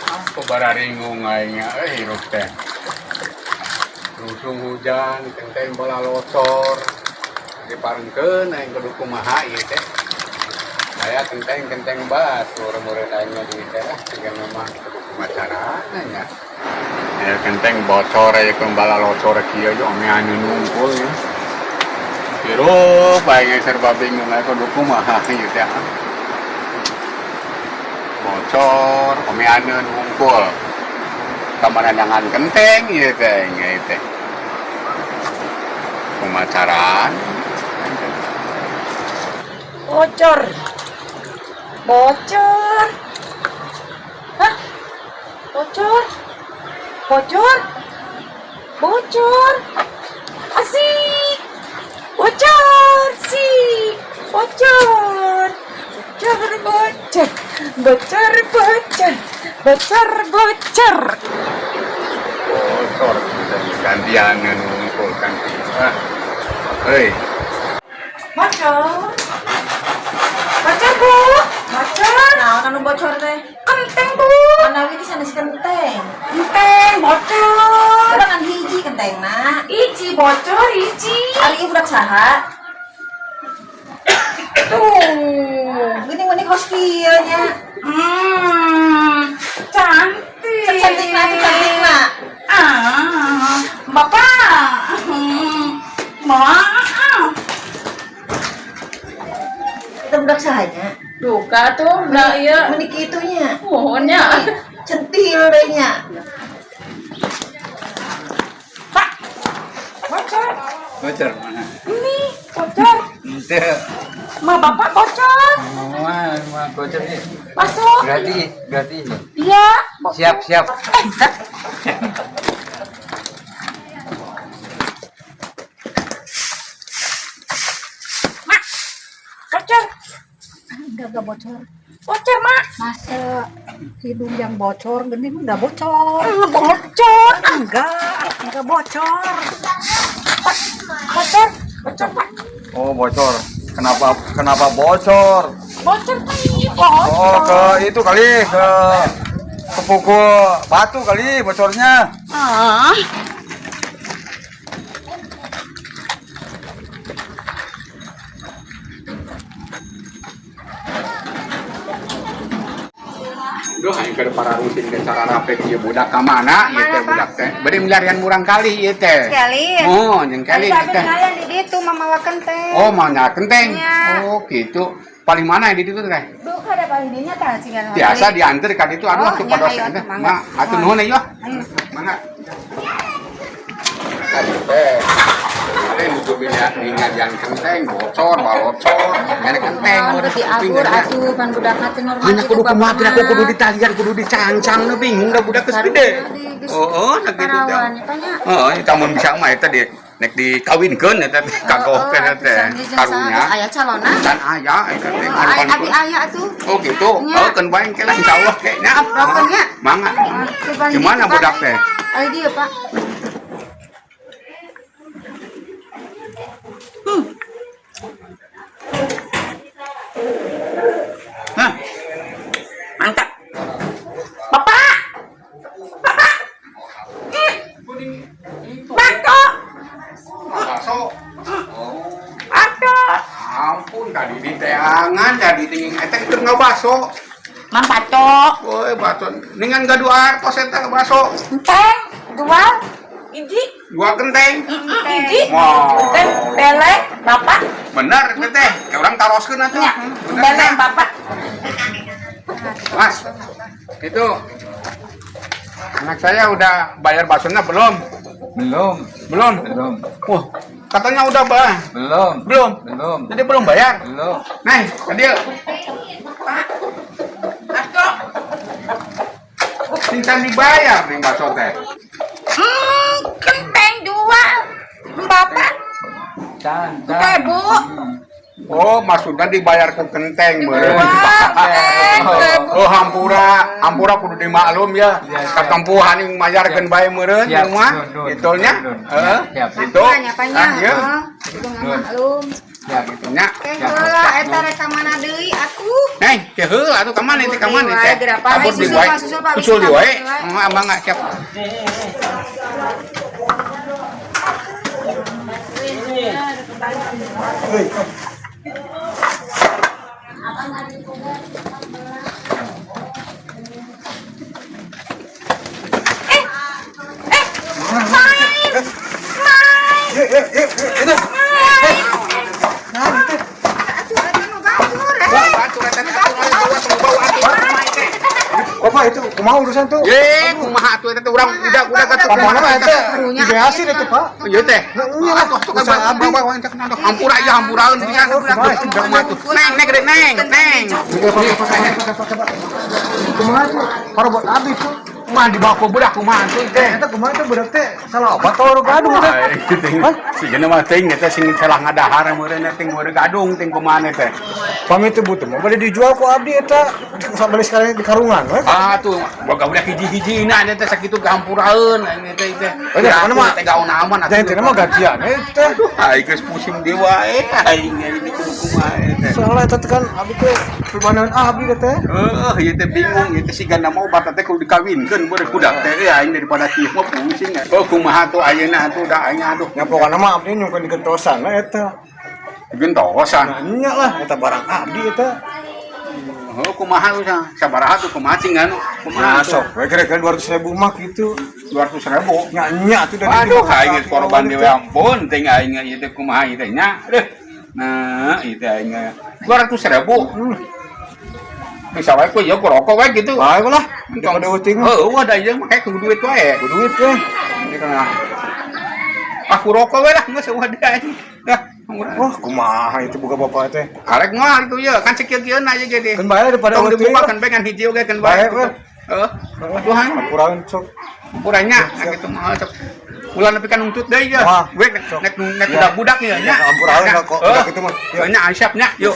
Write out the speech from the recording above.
Aku bararingung aing euy hirup teh. Rusung hujan, kenteng bola locor. Diparengkeun aing kudu kumaha ieu teh. Aya kenteng-kenteng batur meureun aing mah di teh lah siga mah kudu kumaha carana nya. Aya kenteng bocor, aya bola locor kieu yo ame anu nungkul ya. Hirup aing serba bingung, aing kudu kumaha ieu teh. Bocor, omeaneun wungkul. Kamanangan kenteng ieu teh, ieu teh. Kumaha carana? Bocor. Bocor. Hah? Bocor. Bocor. Bocor. Asik. Bocor sih. Bocor. Bocor, bocor. Bocor, bocor. Bocor, bocor. Bocor gantian wungkul ganti. Ah. Hei, Bocor. Bocor, Bu. Bocor. Nah, anu bocor teh? Kenteng, Bu. Manawi di sanes kenteng. Kenteng, bocor. Urang ngan hiji kentengna. Hiji bocor, hiji. Ari ieu budak saha? Tuh. Gini meni kos kieu nya. Cantik. Cek cantikna, cek cantikna. Ah, Bapak. Maaf. Kita budak saha nya? Duka tuh, nah iya. Meni kitu nya. Muhun nya. Centil deh nya. Pak. Bocor. Bocor mana? Ini bocor. Ente. Ma, Bapak bocor. Mama, mama bocor nih. Masuk. Berarti, berarti ini. Iya. Bocor. Siap, siap. Eh, Mak. Bocor. Enggak bocor. Bocor, Mak. Masa hidung yang bocor, gini enggak bocor. Bocor. Enggak bocor. Bocor. Bocor, Pak. Oh, bocor. Kenapa kenapa bocor? Bocor, Pak. Ini bocor. Oh, ke itu kali, ke kepukul batu kali bocornya. Ah. Duh, aing keur pararusing teh cara rapek ieu budak ka mana ieu teh budak teh. Bade milarian murangkalih ieu teh. Sekali. Oh, jeung kali ieu teh. Kalian di ditu mamawa kenteng. Oh, mau nyala kenteng. Nya. Oh, gitu. Paling mana di ditu teh? Duh, kada paling dinya tah cigan. Biasa diantar ka ditu, aduh Oh, atuh nya, pados ayo teh. atuh, mangga. Ma, atuh nuhun ieu. Mangga. Tadi teh. Teh nuju minyak kenteng bocor, balocor, nyari kenteng Naon teu diagur atuh pan budakna teh normal. Hanya kudu kumaha teh, aku kudu ditalian, kudu dicancang, nu bingung da budak geus gede. Oh, nah gitu teh. Parawan nya. Oh, eta mun bisa mah eta di nek dikawinkeun eta teh kagok eta teh karunya. Aya calonna? Can aya eta teh. Aya, abi aya atuh. Oh, gitu. Nya. Oh, keun bae engke lah, insyaallah kayaknya. Rokeun nya. Mangga. Gimana budak teh? Aya dieu, Pak. Hah. Mantap. Bapak. Bapak. Bakso. Bakso. Bakso. Ampun, tadi di teangan tadi tinggi eta keur ngabaso. Mang bakso. Woi, bakso ningan gaduh artos eta bakso. Enteng. Dua. Hiji. Dua kenteng. Hiji. Wow. Enteng. Belek. Bapak. Bener eta teh. Kayak urang taroskeun atuh. Nya. Bener, Belek ya? Bapak. Mas, itu anak saya udah bayar baksonya belum? Belum, Belum. belum, Wah, katanya udah bayar. belum, Belum. belum, Jadi belum bayar. belum. Nih, Adil. Bakso. Tinggal dibayar nih bakso teh. Kenteng dua. Bapak. Can, Oke, can. Bu. Oh, maksudnya dibayar ku kenteng meureun. Dua, kenteng, Bu. Oh, hampura, hampura kudu dimaklum ya. Iya, siap. Katempuhan yang mayarkeun bae meureun Siap, rumah. nun, nun, Gitu nya. nun. Heeh. Siap. Gitu. Nya, Pak nya. Ah, iya. Oh, kudu ngamaklum. Ya gitu nya. Teh heula eta rek ka mana deui atuh? Neng, teh heula atuh ka mana teh ka mana teh? Kabur di wae. Susul di wae. Abang nggak siap. Bapak itu kumaha urusan tuh? Ye, kumaha atuh eta teh urang udah atuh. Pamana mah eta dibeasin itu, Pak. Ieu teh. Iya lah, Atuh usaha abdi. Hampura ieu hampuraeun pisan. Kumaha tuh? Neng, neng, neng, neng. Kumaha tuh? Parabot abdi tuh. Kumaha dibawa ke budak kumaha tuh teh? Eta kumaha teh budak teh salah obat atau gadung teh? Si geuna mah teuing eta sing salah ngadahar meureun teh meureun gadung ting kumaha teh. Pamit teh butuh mah bade dijual ku abdi eta sampai sekarang di karungan we. Ah tuh, boga budak hiji-hijina teh sakitu gahampuraeun aing teh teh. Oh, mana mah teh gaon aman atuh. Jangan mah gantian teh. Aing geus pusing deui wae aing ini kudu kumaha teh. Soalnya eta teh kan abdi teh perbanan abdi teh. Heeh, ieu teh bingung ieu teh sigana mah obat teh kudu dikawinkeun beureum budak teh euy aing daripada kieu mah pusing. Oh kumaha tuh ayeuna atuh da aing aduh. Nya pokona mah abdi nyungkeun digentosan we eta. Digentosan. Nya lah eta barang abdi eta. Oh kumaha tuh sabaraha tuh kumaha cing anu kumaha Nah, sok we kira-kira 200.000 mah gitu. 200.000. Nya nya atuh dari Aduh aing geus korban deui ampun ting aing ieu teh kumaha ieu teh nya. Aduh. Nah, ieu teh aing 200.000. Bisa wae ku ieu ku rokok wae gitu. Bae lah, daripada euting mah. Heuh, da ieu mah ku duit wae. Ku duit we. Ah, ku rokok wae lah geus eueuh deui aing. Dah, Wah, kumaha itu buka bapak teh. Arek moal itu ya, kan sakieu-kieu aja jadi. Kan bae daripada tong dibuka kan bae ngan hiji oge kan bae. Bae we. Heeh. Tuhan, Hampuraeun sok. Hampuranya gitu mah sok. Ulah nepi ka nungtut deui ya. Wah, Gue nek nek budak-budak ya nya. Hampuraeun lah kok budak itu mah. Nya siap nya. Yuk.